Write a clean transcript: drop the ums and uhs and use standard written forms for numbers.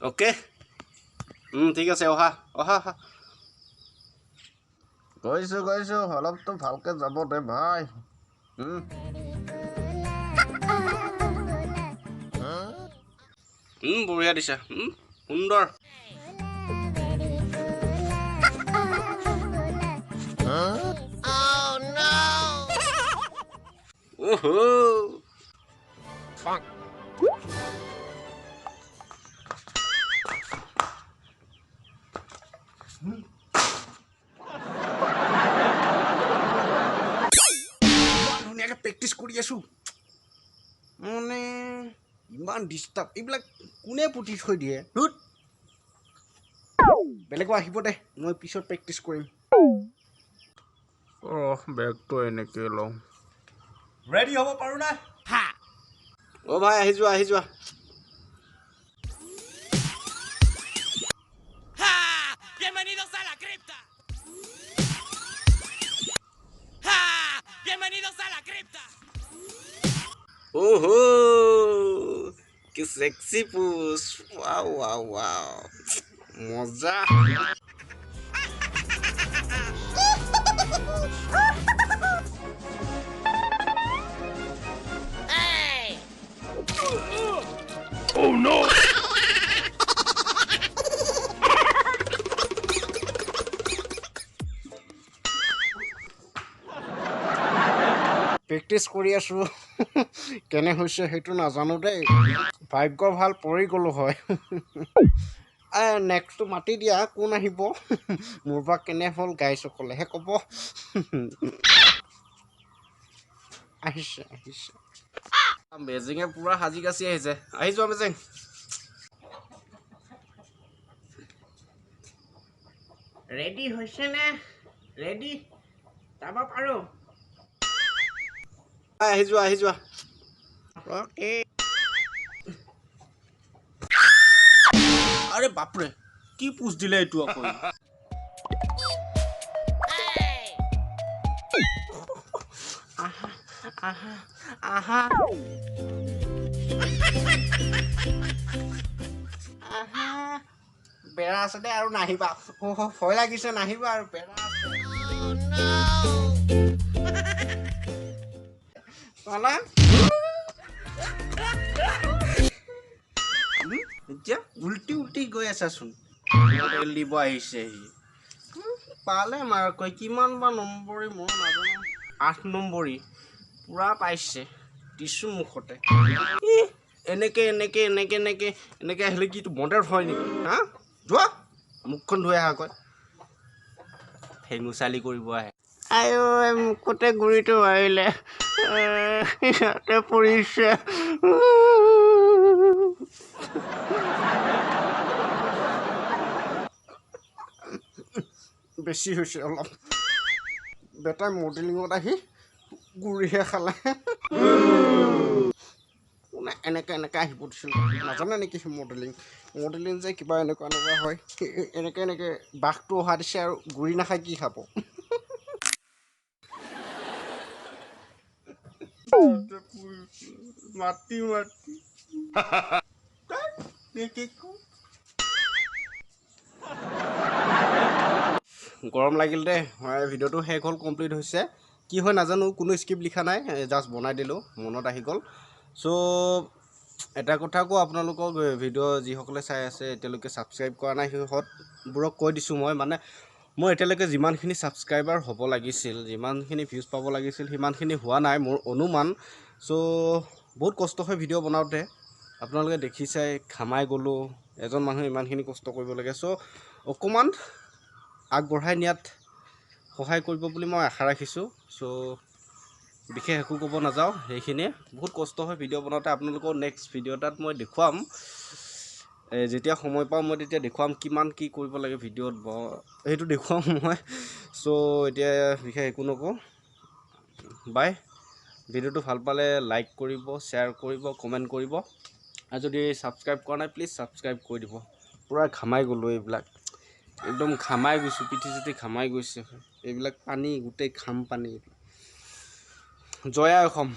Okay, ঠিক আছে, অহা অহা অহা। গৈছোঁ গৈছোঁ, অলপতো ভালকে যাব দে ভাই। বঢ়িয়া দিছা, সুন্দৰ। ধুনীয়াকৈ প্ৰেক্টিচ কৰি আছোঁ, মানে ইমান ডিষ্টাৰ্ব, এইবিলাক কোনে পুতি থৈ দিয়ে? ধুত, বেলেগো আহিব দে, মই পিছত প্ৰেক্টিচ কৰিম। অহ, বেগটো এনেকৈ লওঁ। ৰেডি হ'ব পাৰোঁ না? অ' ভাই, আহি যোৱা, আহি যোৱা। ¡Bienvenidos a la cripta! ¡Ja! ¡Bienvenidos a la cripta! ওহো, কি sexy pose! Wow wow wow, মজা। প্ৰেক্টিচ কৰি আছোঁ, কেনে হৈছে সেইটো নাজানো দেই। ভাগ্য ভাল, পৰি গ'লোঁ হয়। নেক্সটটো মাতি দিয়া, কোন আহিব? মোৰ বা কেনে হ'ল গাইজসকলেহে ক'ব। আহিছে আহিছে, মেজিঙে পূৰা সাজি কাচি আহিছে। আহি যোৱা মেজিং। ৰেডি হৈছেনে? ৰেডি, যাব পাৰোঁ। আহি যোৱা, আহি যোৱা। অ'কে। আৰে বাপৰে, কি পোজ দিলে এইটো আকৌ! আহা আহা আহা আহা, বেৰা আছে দেই, আৰু নাহিবা। ভয় লাগিছে, নাহিবা আৰু, বেৰা আছে। পালা? এতিয়া উল্টি উল্টি গৈ আছাচোন। তেল দিব আহিছে সি, পালে মাৰ্কৈ কিমান বা নম্বৰী মই নাজানো, 8 নম্বৰী পূৰা পাইছে। দিছোঁ মুখতে। এনেকে এনেকে এনেকে এনেকে এনেকে আহিলে কি মডেল হয় নেকি? হা, যোৱা মুখখন ধুই আহাগৈ, ফেঙুচালি কৰিব আহে। আই ঐ, মুখতে গুৰিটো মাৰিলে, ইয়াতে পৰিছে। বেছি হৈছে অলপ। বেটাই মডেলিঙত আহি গুৰিহে খালে। কোনে এনেকে এনেকে আহিব দিছিল নাজানে নেকি? মডেলিং মডেলিং যে কিবা এনেকুৱা এনেকুৱা হয়, এনেকে এনেকে বাঘটো অহা দিছে আৰু গুৰি নাখাই কি খাব? মাতি মাতি। গৰম লাগিল দেই। ভিডিঅ'টো শেষ হ'ল, কমপ্লিট হৈছে। কি হয় নাজানো, কোনো স্ক্ৰিপ্ট লিখা নাই, জাষ্ট বনাই দিলোঁ, মনত আহি গ'ল। চ' এটা কথা কওঁ আপোনালোকক, ভিডিঅ' যিসকলে চাই আছে এতিয়ালৈকে ছাবস্ক্ৰাইব কৰা নাই সিহঁতবোৰক কৈ দিছোঁ মই, মানে মই এতিয়ালৈকে যিমানখিনি ছাবস্ক্ৰাইবাৰ হ'ব লাগিছিল, যিমানখিনি ভিউজ পাব লাগিছিল, সিমানখিনি হোৱা নাই মোৰ অনুমান। চ' বহুত কষ্ট হয় ভিডিঅ' বনাওঁতে, আপোনালোকে দেখিছাই ঘামাই গ'লোঁ, এজন মানুহে ইমানখিনি কষ্ট কৰিব লাগে। চ' অকণমান আগবঢ়াই নিয়াত সহায় কৰিব বুলি মই আশা ৰাখিছোঁ। চ' বিশেষ একো ক'ব নাযাওঁ, সেইখিনিয়ে। বহুত কষ্ট হয় ভিডিঅ' বনাওঁতে, আপোনালোকৰ নেক্সট ভিডিঅ' এটাত মই দেখুৱাম, যেতিয়া সময় পাওঁ মই তেতিয়া দেখুৱাম কিমান কি কৰিব লাগে ভিডিঅ'ত, সেইটো দেখুৱাম মই। চ' এতিয়া বিশেষ একো নকওঁ, বাই। ভিডিঅ'টো ভাল পালে লাইক কৰিব, শ্বেয়াৰ কৰিব, কমেণ্ট কৰিব, আৰু যদি ছাবস্ক্ৰাইব কৰা নাই প্লিজ ছাবস্ক্ৰাইব কৰি দিব। পূৰা ঘামাই গ'লোঁ, এইবিলাক একদম ঘামাই গৈছোঁ, পিঠি চিঠি ঘামাই গৈছে, এইবিলাক পানী গোটেই ঘাম পানী। জয় আই অসম।